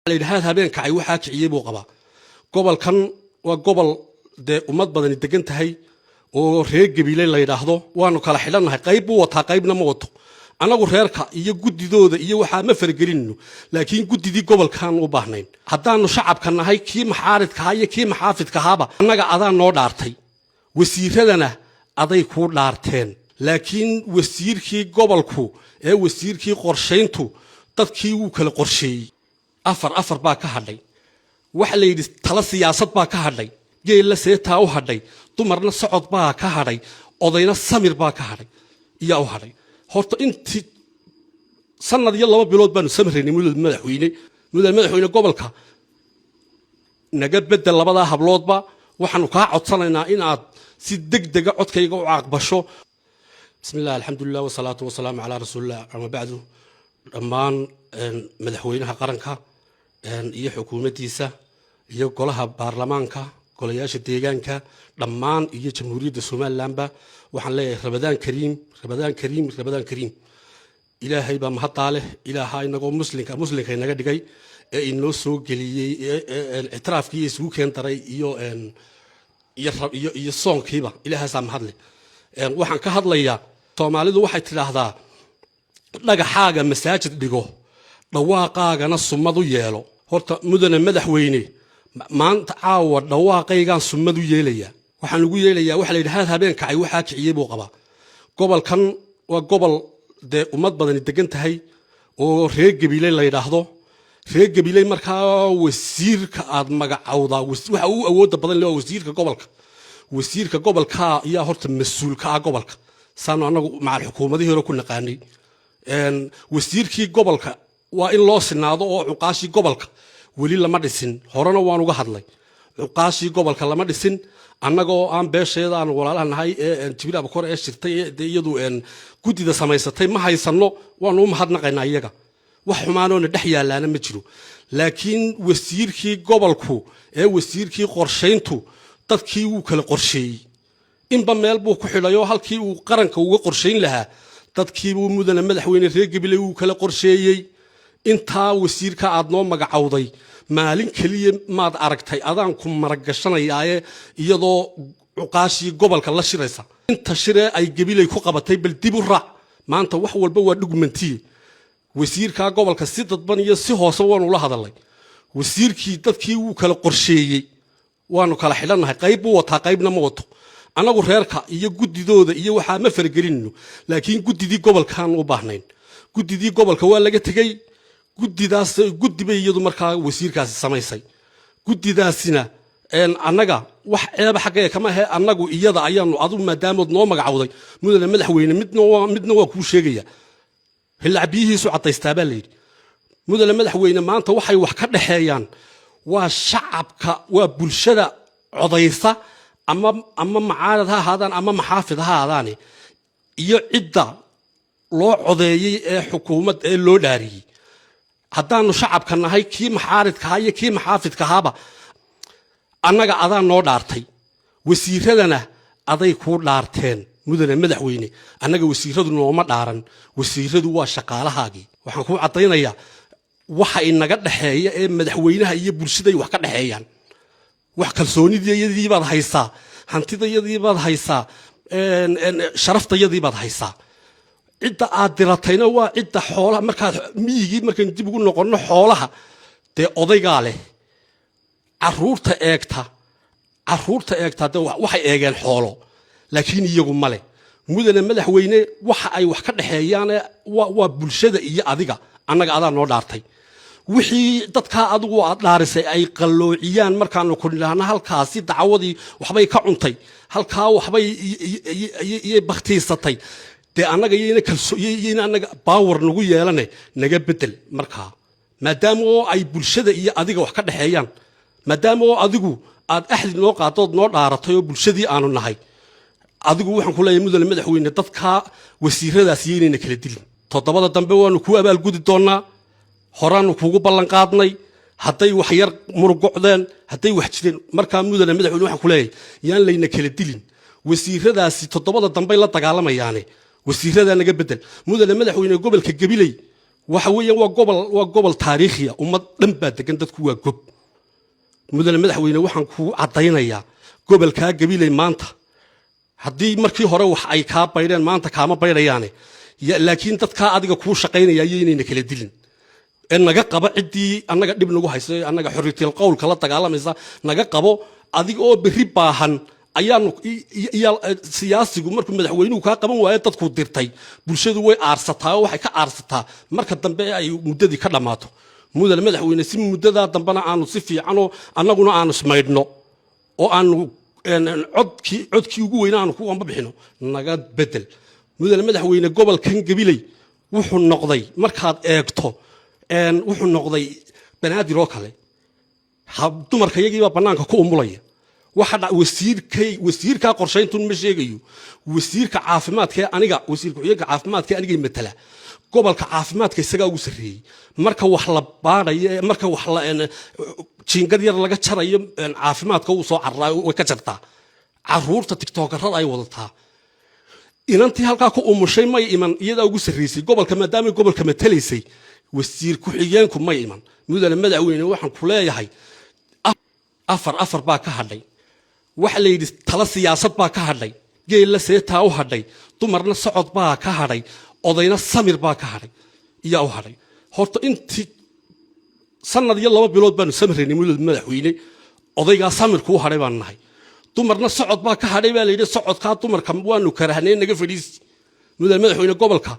Layidhi haad habeen kacay waxaa kiciyey buu qabaa. Gobolkan waa gobol dee ummad badani degan tahay oo reer Gabiile la yidhaahdo. Waanu kala xidhannahay, qayb buu wataa, qaybna ma wato. Annagu reerka iyo guddidooda iyo waxaa ma faragelinno, laakiin guddidii gobolkaan u baahnayn. Haddaanu shacabka nahay, kii maxaaridkahaa iyo kii maxaafidkahaaba, annaga adaa noo dhaartay, wasiiradana aday kuu dhaarteen. Laakiin wasiirkii gobolku ee wasiirkii qorshayntu dadkii wuu kala qorsheeyey. Afar afar baa ka hadhay. Waxa la yidhi tala siyaasad baa ka hadhay, geella seetaa u hadhay, dumarna socod baa ka hadhay, odayna samir baa ka hadhay iyaa u hadhay. Horta intii sanad iyo 2 bilood baanu samraynay. Mudane madaxweyne, mudane madaxweyne, gobolka naga bedel labadaa habloodba. Waxaanu kaa codsanaynaa inaad si degdega codkayga u aqbasho. Bismi illah, alxamdulilah, wasalaatu wasalaamu calaa rasuulillah, ama bacdu. Dhammaan madaxweynaha qaranka iyo xukuumaddiisa iyo golaha baarlamaanka, golayaasha deegaanka dhammaan iyo Jamhuuriyadda Somalilandba waxaan leeyahay: Ramadaan kariim, Ramadaan kariim, Ramadaan kariim. Ilaahay baa mahaddaa leh. Ilaaha inagoo muslinka muslinka inaga dhigay ee inoo soo geliyey ictiraafkii isugu keen daray iyo soonkiiba, ilaahaasaa mahad leh. Waxaan ka hadlayaa, Soomaalidu waxay tidhaahdaa: "Dhagaxaaga masaajid dhigo, dhawaaqaagana sumad u yeelo." Horta mudane madaxweyne, maanta caawa dhawaaqaygaan sumad u yeelayaa. Waxaan ugu yeelayaa, waxa la yidhi haad habeen kacay waxaa kiciyey buu qabaa. Gobolkan waa gobol dee ummad badani degan tahay oo reer Gabiile la yidhaahdo. Reer Gabiile markaa wasiirka aad magacowdaa waxa uu awoodda badan le waa wasiirka gobolka. Wasiirka gobolka ayaa horta mas-uul ka ah gobolka, saanu annagu macal xukuumadihii hore ku naqaanay. Wasiirkii gobolka waa in loo sinaado oo cuqaashii gobolka weli lama dhisin. Horena waan uga hadlay, cuqaashii gobolka lama dhisin. Annagoo aan beesheeda aan walaalaha nahay ee Jibriil Abakor ee shirtay ee dee iyadu guddida samaysatay ma haysano, waanu u mahadnaqaynaa iyaga. Wax xumaanoona dhex yaalaana ma jiro. Laakiin wasiirkii gobolku ee wasiirkii qorshayntu dadkii wuu kala qorsheeyey, inba meel buu ku xidhay oo halkii uu qaranka uga qorshayn lahaa dadkiibuu, mudane madaxweyne, reer Gabiley wuu kala qorsheeyey. Intaa wasiirka aad noo magacowday maalin keliya maad aragtay adaan ku maragashanayaaye iyadoo cuqaashii gobolka la shiraysa? Inta shiree ay Gabiley ku qabatay bal dib u raac. Maanta wax walba waa dhugmantiye. Wasiirka gobolka si dadban iyo si hoose waanu la hadalnay. Wasiirkii dadkii wuu kala qorsheeyey, waanu kala xidhannahay, qayb buu wataa, qaybna ma wato. Annagu reerka iyo guddidooda iyo waxaa ma faragelinno, laakiin guddidii gobolkaan u baahnayn. Guddidii gobolka waa laga tegey. Guddidaas guddi bay iyadu markaa wasiirkaasi samaysay. Guddidaasina annaga wax ceeba xaggaya kama ahe. Annagu iyada ayaanu adu maadaamood noo magacowday, mudane madaxweyne, midna waa kuu sheegaya: hillaac biyihiisu caddaystaa baa layidhi. Mudane madaxweyne, maanta waxay wax ka dhexeeyaan waa shacabka, waa bulshada codaysa, ama macaarad ha ahaadaan ama maxaafid ha ahaadaane, iyo cidda loo codeeyey ee xukuumad ee loo dhaariyey. Haddaanu shacabka nahay, kii maxaaridkahaa iyo kii maxaafidkahaaba, annaga adaa noo dhaartay, wasiiradana aday kuu dhaarteen. Mudane madaxweyne, annaga wasiiradu nooma dhaaran, wasiiradu waa shaqaalahaagii. Waxaan kuu caddaynayaa waxa inaga dhexeeya ee madaxweynaha iyo bulshaday wax ka dhexeeyaan. Wax kalsoonidiyadii baad haysaa, hantidayadii baad haysaa, sharaftayadii baad haysaa. Cidda aad diratayna waa cidda xoolaha. Markaad miyigii markaynu dib ugu noqonno, xoolaha dee odaygaa leh. Caruurta eegta, caruurta eegta dee waxay eegeen xoolo, laakiin iyagu male. Mudane madaxweyne, waxa ay wax ka dhexeeyaane waa bulshada iyo adiga. Annaga adaa noo dhaartay. Wixii dadkaa adigu aad dhaarisay ay qalloociyaan markaanu ku nidhaahno halkaasi dacwadii waxbay ka cuntay, halkaa waxbay iyay bakhtiisatay, dee annaga yayna kalso yayna annaga power nagu yeelane, naga bedel. Markaa maadaama oo ay bulshada iyo adiga wax ka dhexeeyaan, maadaama oo adigu aad axdi noo qaadood noo dhaaratay oo bulshadii aanu nahay, adigu waxaan ku leeyahay, mudane madaxweyne, dadkaa wasiiradaas yaynayna kala dilin. Toddobada dambe waanu kuu abaalgudi doonnaa, horaanu kuugu ballan qaadnay. Hadday wax yar murugocdeen, hadday wax jireen, markaa mudane madaxweyne, waxaan ku leeyahay yaan layna kala dilin. Wasiiradaasi toddobada dambey la dagaalamayaane, wasiiradaa naga bedel. Mudane madaxweyne, gobolka Gabiley Waxa weeyaan waa gobol taariikhiya, ummad dhan baa degan, dadku waa gob. Mudane madaxweyne, waxaan kuu caddaynayaa gobolkaa Gabiley maanta haddii markii hore wax ay kaa baydheen, maanta kaama baydhayaane. Laakiin dadkaa adiga kuu shaqaynaya iyoynayna kala dilin ee naga qabo ciddii annaga dhib nagu haysa, annaga xorriyatul qowlka la dagaalamaysa naga qabo. Adiga oo berri baahan ayaanu siyaasigu markuu madaxweynuhu kaa qaban waayo dadku dirtay, bulshadu way aarsataa oo waxay ka aarsataa marka dambe ay muddadii ka dhammaato. Mudane madaxweyne, si muddadaa dambena aanu si fiicanoo annaguna aanu ismaydhno oo aanu codkii ugu weyna aanu ku amba bixino, naga bedel. Mudane madaxweyne, gobolkan Gabiley wuxuu noqday, markaad eegto, wuxuu noqday Banaadir oo kale. Dumarka iyagiibaa bannaanka ku umulaya. Waxa wasiirkay, wasiirkaa qorshayntun ma sheegayo, wasiirka caafimaadka aniga, wasiir ku-xigeenka caafimaadka anigay matala gobolka caafimaadka isagaa ugu sarreeyey. Marka wax la baadhayo, marka wax la jiingad yar laga jarayo, caafimaadka wuu soo cararaa, way ka jartaa. Caruurta tiktokarada ay wadataa, inantii halkaa ku umushay may iman, iyadaa ugu sarreysay gobolka, maadaamay gobolka matalaysay. Wasiir ku-xigeenku may iman. Mudane madaxweyne, waxaan ku leeyahay afar afar baa ka hadhay. Waxa la yidhi tala siyaasad baa ka hadhay, geella seetaa u hadhay, dumarna socod baa ka hadhay, odayna samir baa ka hadhay, iyaa u hadhay. Horta intii sanad iyo 2 bilood baanu samraynay. Mudane madaxweyne, odaygaa samirku u hadhay baanu nahay. Dumarna socod baa ka hadhay baa la yidhi. Socodkaa dumarka waanu karahnay, naga fadhiisi. Mudane madaxweyne, gobolka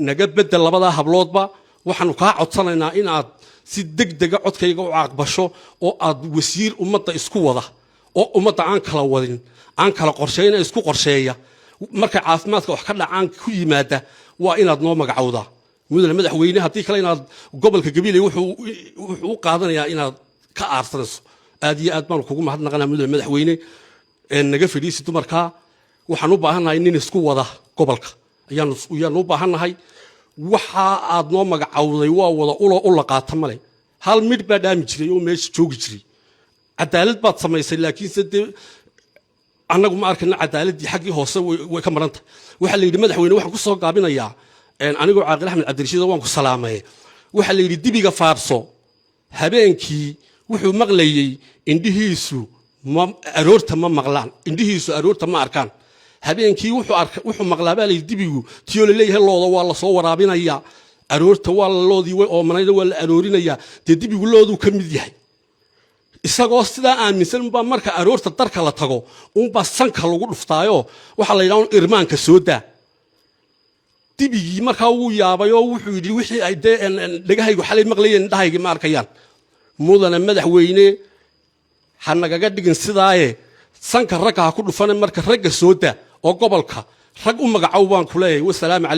naga bedel labadaa habloodba. Waxaanu kaa codsanaynaa inaad si degdega codkayga u aqbasho oo aad wasiir ummadda isku wada oo ummadda aan kala wadin, aan kala qorshayna, isku qorsheeya, markay caafimaadka wax ka dhacaan ku yimaada, waa inaad noo magacowdaa, mudane madaxweyne. Haddii kale inaad gobolka Gabiley wuxuu u qaadanayaa inaad ka aarsanayso. Aad iyo aad baanu kugu mahadnaqanaa, mudane madaxweyne. Naga fadhiisi dumarkaa. Waxaan u baahannahay nin isku wada gobolka ayaanu u baahannahay. Waxa aad noo magacowday waa wada ulo ula qaata male. Hal midh baa dhaami jiray oo meesha joogi jiray. Cadaalad baad samaysay, laakiinse dee annagu ma arkayna cadaaladdii xaggii hoose way ka maran tahay. Waxaa la yidhi, madaxweyne, waxaan ku soo gaabinayaa anigoo Caaqil Axmed Cabdirashiid, waan ku salaamay. Waxaa la yidhi dibiga faarso habeenkii wuxuu maqlayey, indhihiisu ma aroorta ma maqlaan, indhihiisu aroorta ma arkaan. Habeenkii wuxuu maqlaa baa la yidhi dibigu tiyoo laleeyahay looda waa la soo waraabinayaa. Aroorta waa la loodii way oomanayda, waa la aroorinayaa. Dee dibigu looduu ka mid yahay. Isagoo sidaa aaminsan unbaa marka aroorta darka la tago unbaa sanka lagu dhuftaayo, waxaa la yidhaha irmaanka soo daa. Dibigii markaa wuu yaabay oo wuxuu yidhi wixii ay dee dhegahaygu xalay maqlayeen indhahaygii ma arkayaan. Mudane madaxweyne, ha nagaga dhigin sidaaye, sanka ragga ha ku dhufane, marka ragga soo daa oo gobolka rag u magacow baan ku leeyahay. Wasalaamu calaykum.